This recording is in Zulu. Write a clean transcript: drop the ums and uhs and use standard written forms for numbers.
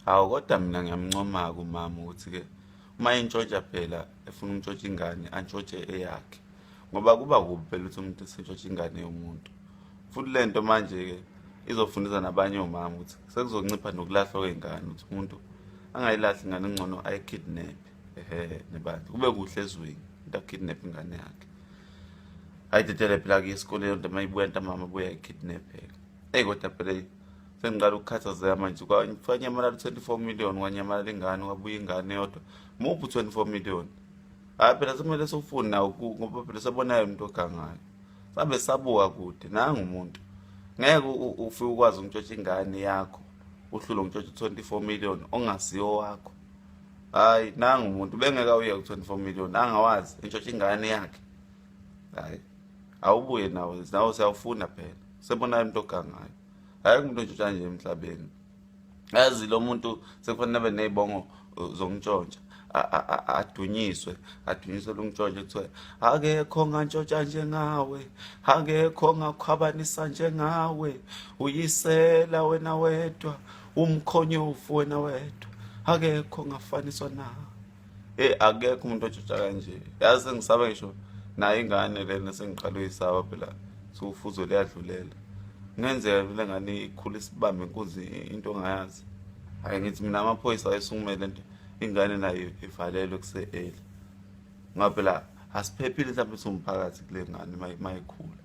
Hawu, kodwa mina ngiyamncoma-ke umama ukuthi-ke uma entshontsha phela efuna ukuntshontsha ingane, antshontshe eyakhe, ngoba kuba kubi phela ukuthi umuntu esentshontsha ingane yomuntu. Futhi le nto manje-ke izofundisa nabanye omama ukuthi sekuzoncipha nokulahlwa kwey'ngane, ukuthi umuntu angayilahli ingane, ngcono ayikidnap. Ehe, nebandla, kube kuhle ezweni, umuntu akidnap ingane yakhe, ayidedele phela kuye esikoleni, kodwa uma ibuya ntambama abuye ayikidnapheke. Eyi, kodwa phela sengiqala ukukhathazeka manje, kwanyamalala u-24 million, kwanyamalala ingane, kwabuya ingane yodwa, muphi u-24 million? Hhayi phela sekumele siwufune nawo, ngoba phela sebonayo umuntu ogangayo, sabe sabuka kude nangu umuntu. Ngeke ufike ukwazi ukuntshontsha ingane yakho, uhlule ukuntshontsha u-24 million ongasiwo wakho. Hhayi, nangu umuntu bengeke awuye ku-24 million angawazi, entshontsha ingane yakhe. Hhayi, awubuye nawo, nawo siyawufuna phela, sebonayo umuntu ogangayo. Hhayi, umuntu ontshontsha nje emhlabeni, yazi lo muntu sekufanele abe ney'bongo zokuntshontsha, adunyiswe, adunyiswe luntshontshe, kuthiwe akekho ngantshontsha njengawe, akekho ngakhwabanisa njengawe, uyisela wena wedwa, umkhonyovu wena wedwa, akekho ngafaniswa nawe. Eh, akekho umuntu otshontsha kanje, yazi sengisaba ngisho nayo ingane lena, sengiqala uyisaba phela, sufuzo liyadlulela, kungenzeka phela ngane ikhule isibambe inkunzi into ongayazi. Hayi, ngithi mina amaphoyisa ayesukumele lento, ingane nayo ivalelwe kuse-early, ngoba phela asiphephile mhlawumbe siwumphakathi kule ngane mayikhula.